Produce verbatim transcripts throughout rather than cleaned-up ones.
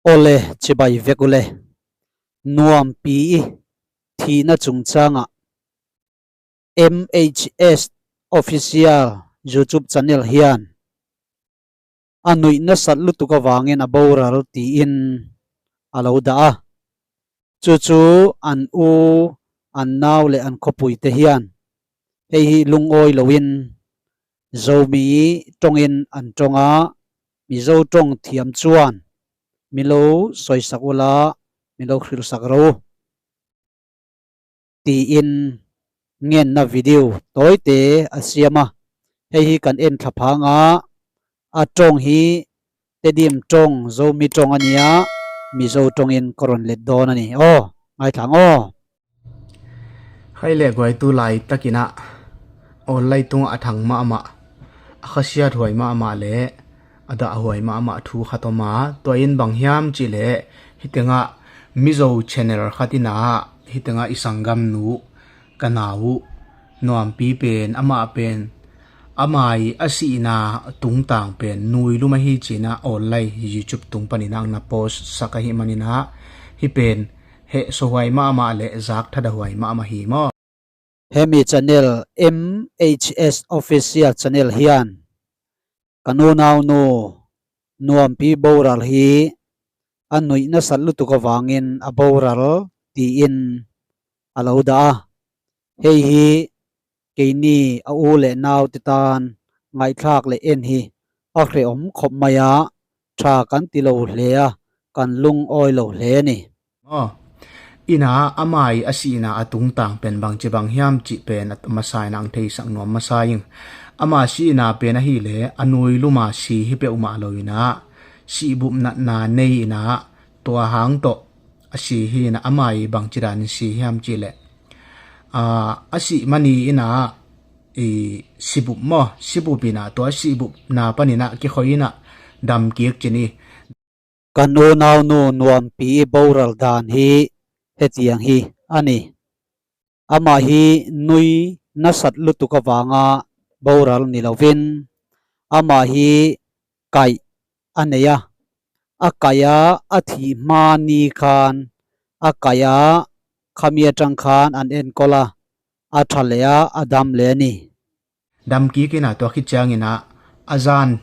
Awle, cibai vek uh le. Nuampi i thihna cungcangah M H S Official YouTube channel hian a nuih nasat lutuk avangin a boral tiin a lo dah a. Cucu an u, an nau le an khawpuite hian hei hi lungawi loin Zomi ṭawngin an ṭawng a, Mizo ṭawng thiam chuan mi lo sawisak ula, mi lo hrilhsak ro tiin ngenna video tawite a siam a. Hei hi kan en thlaphang a, a ṭawng hi Tedim ṭawng, Zomi ṭawng a nia, Mizo ṭawngin ka rawn let dawn a ni. Aw, ngaithlang aw. Khai leh guaitu lai takinah online tungah a thang mahmah, a khasiat huai mahmah leh a dahhuai mahmah thu khat awm a, tua in bang hiam cihleh, hih tengah Mizo channel khat inah, hih tengah i sanggamnu, ka nau uh, Nuampi pen, amah pen, amah i a sihna tungtang pen nuilum ahi cinah online YouTube tung paninah na post sak ahi maninah, hih pen hehsawhuai mahmah leh zak thadahuai mahmah hi maw? Hemi channel, M H S Official channel hian kan unaunu Nuampi boral hi a nuih nasat lutuk avangin a boral tiin a lo dah a. Hei hi keini a u leh naute tan ngaihthlak leh en hi a hrehawm khawp mai a, ṭha kan ti lo hle a, kan lungawi lo hle a ni. Aw, inah amah i a sihna a tungtang pen bangci bang hiam cih pen a masa inah ang theisak nuam masa ing. Amah sihna pen ahileh a nuiluma si hi peuhmah lo inah, sihbup natna nei inah, tua hang tawh a si hi inah, amah i bangci danin si hiam cihleh, a, a sih mani inah i sibup maw, sibup inah, tua sibupna paninah kikhawi inah dam kik ci ni. Kan unaunu Nuampi i boral dan hi hetiang hi a ni. Amah hi nui nasat lutuk avanga boral ni lovin, amah hi kaih a nei a, a kaih a, a thih hma ni khan a kaih a, khami aṭang khan an enkawl a, a ṭha leh a, a dam leh a ni. Dam kik inah tua khit cianginah a zan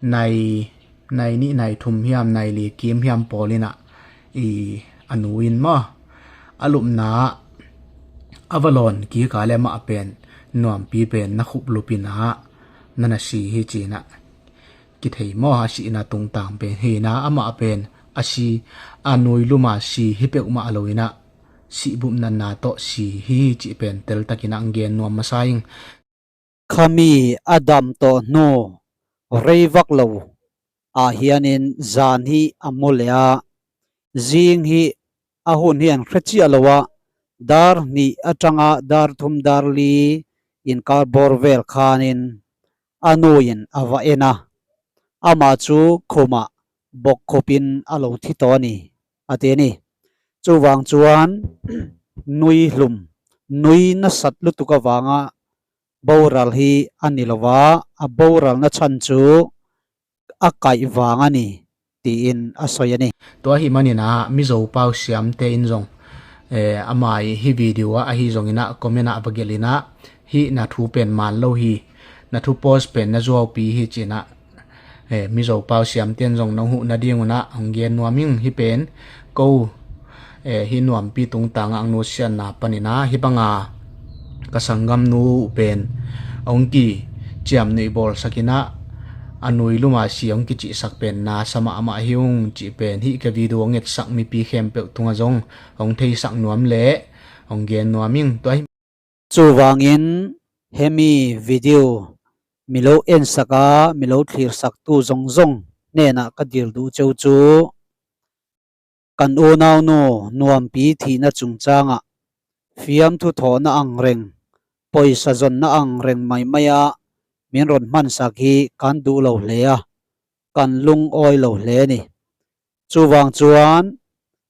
nai, nai nih nai thum hiam, nai li kim hiam pawl inah i a nu in maw, a lupna a va lawn kik a leh amah pen Nuampi pen na khuplup inah na na si hi cinah kithei maw, a sihna tungtang pen hi inah amah pen a si, a nuiluma si hi peuhmah lo inah sihbup natna tawh si hi cih pen teltakinah ang gen nuam masa ing. Khami a dam tawh hnu rei vak lo ah hianin zan hi a mu leh a, zing hi a hun hi an hre chiah lo a, dar hnih aṭanga dar thum dar li inkar bawr vel khanin a nuin a va en a, amah chu khumah bawk khupin a lo thi tawh a ni, a ti a ni. Chuvang chuan nui hlum, nui nasat lutuk avanga boral hi a ni lo va, a boralna chhan chu a kaih vang a ni tiin a sawi a ni. Tua hi maninah Mizo pau siamte in zong, eh, amah i hi video ah ahi zonginah comment ah va gelh inah, hih na thu pen man lo hi, na thu post pen na zuaupi hi cinah, eh, Mizo pau siamte in zong nong huh nadingunah hong gen nuam ing. Hih pen ko, eh, hih Nuampi tungtangah ang nusiatna paninah hih banga ka sanggamnu uh pen hong kiciamnuih bawlsak inah a nuiluma si hong kicihsak pen nasa mahmah hi ung cih pen hih ka video hong etsak mipi khempeuh tungah zong hong theisak nuam leh hong gen nuam ing. Tua hi. Chuvangin hemi video mi lo ensak a, mi lo thlirsaktu zong zong hnenah ka dil duh cheu chu, kan unaunu Nuampi thihna chungchangah fiamthu thawhna ang reng, pawisa zawnna ang reng mai mai a min rawn hmansak hi kan duh lo hle a, kan lungawi lo hle a ni. Chuvang chuan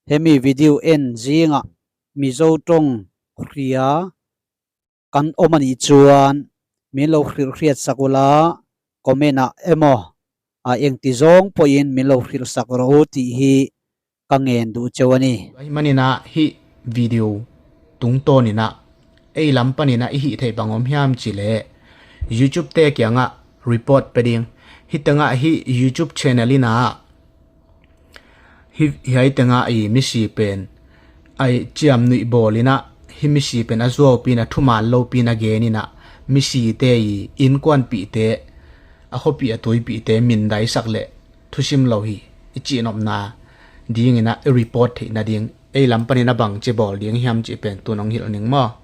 hemi video en zingah Mizo ṭawng hria kan awm a nih chuan min lo hrilh hriatsak ula, comment-ah emaw, a, engti zong pawhin min lo hrilhsak rawh uh tih hi ka ngen duh ceu a ni. Ahi maninah hih video tungtawninah ei lam paninah i hih theih bang om hiam cileh YouTube te kiangah report pe ding. Hih tengah hih YouTube channel inah hih, hiai tengah i misi pen a ciamnuih bawl inah hih misi pen a zuaupi inah thuman lopi inah gen inah misite i innkuanpihte, a khuapih a tuipihte mindaisak leh thusim lo hi i cihnopna dinginah i report theih nading ei lam panin a bangci bawl ding hiam cih pen tun hong hilh ning maw?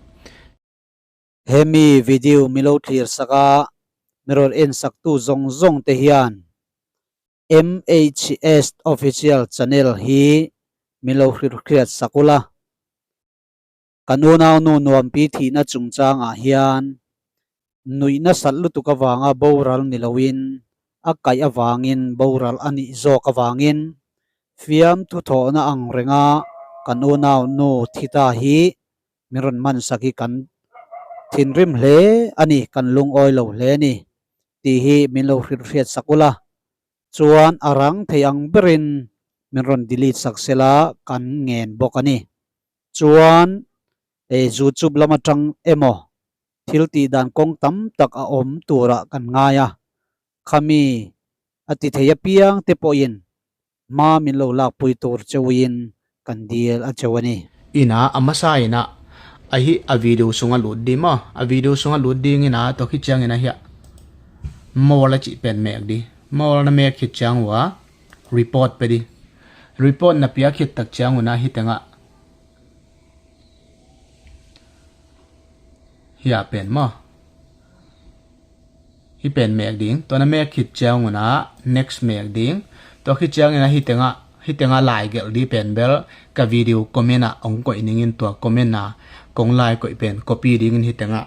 Hemi video mi lo clear sak a, mi rot ensaktu zongzongte hian M H S Official Channel hi mi lo hrilhriat sak ula. Kan unaunu Nuampi thihna chungchangah hian nuihna sat lutuk avanga boral ni loin a kaih avangin boral a nih zawk avangin fiamthu thawhna ang renga kan unaunu thi ta hi min rawn mansak hi kan thinrim hle a ni, kan lungawi lo hle a ni tih hi min lo hrilhriat sak ula. Chuan a rang thei ang berin min rawn delete sak sela kan ngen bawk a ni. Chuan, eh, YouTube lam aṭang emaw thil tih dan kawng tam tak a awm turah kan ngai a, khami a ti thei apiangte pawhin hma min lo lakpui tur cheuin kan dil a cheu a ni. Ina a masa ina a hi a video sunga lut ding maw? A video sunga lut ding ina tawh khi chiang ina hiah mawl a cih pen mek di. Mawl na mek khit chiang ua report pe di. Report na piak khit tak chiang una hi tengah hiah pen maw? Hi pen mek ding. Tua na mek khit chiang una next mek ding. Tua khit chiang ina hi tengah, hi tengah lai gelh di pen bel ka video comment ah hong koih ningin tua comment ah kong lai koih pen copy dingin hi tengah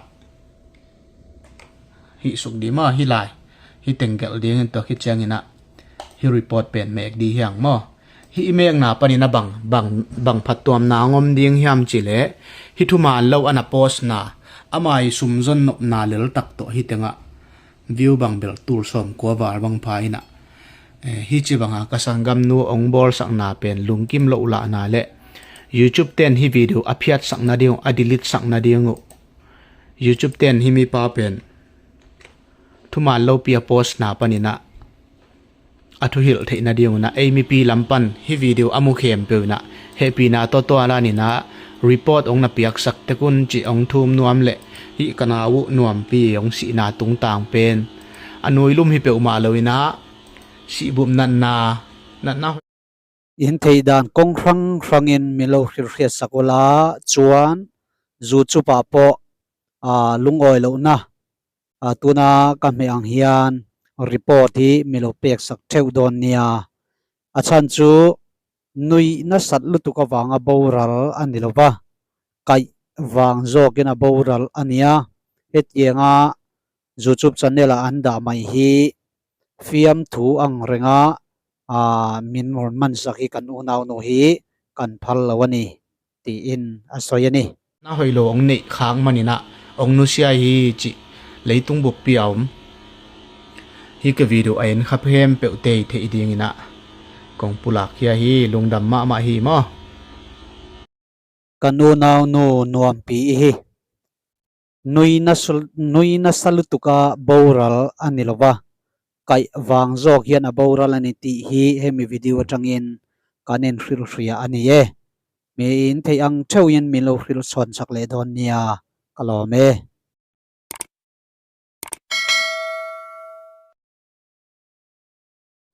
hih suk di maw, hi lai. Hi teng gelh dingin tua khit chiang ina hi report pen mek di hiang maw? Hi i mekna panin a bang, bang, bang phattuamna ngom ding hiam cileh hi thuman lo ana post na ama i sumzon nopna lel tak tawh hi tengah view bang bel tul sawm kua val bang pha ina. Eh, hi ci banga ka sanggamnu ong bawlsakna pen lungkim lo lahna le YouTube ten hi video a phiatsakna ding uh, a delete sakna ding uh YouTube ten hi mipa pen thuman lopi a post na panina a thuhilh theihna ding una ei mipi lam pan hi video a mu khempeuh ina hehpihna tawh tualan ina report ong na piaksak tekun cih ong thum nuam leh hi ka nau uh Nuampi ong sihna tungtang pen a nuilum hi peuhmah lo ina sihbup natna, natna in theih dan kawng hrang hrangin mi lo hrilhriat sak ula chuan zu chupah pawh, a, lungawi lohna, a, tuna ka hmeh ang hian report hi mi lo peksak theuh dawn nia. A chhan chu nuihna sat lutuk avanga boral a ni lo va, kaih vang zawkin a boral a nia. Hetianga YouTube channel-ah an dah mai hi fiamthu ang renga, a, min rawn mansak hi kan unaunu hi kan phal lo a ni tiin a sawi a ni. Na hoih lo ong neih khak maninah ong nusia hi cih leitung buppi a om hi ka video a en kha khempeuh tei theih dinginah kong pulak khia hi, lungdam mahmah hi maw? Kan unaunu Nuampi i hi. Nuihna sul-, nuihna sa lutuka boral a ni lo va, kaih vang zawk hian a boral a ni tih hi hemi video aṭangin kan inhrilhhria a ni e. Mi in theih ang theuhin min lo hrilhsawn chak leh dawn nia ka lawm e.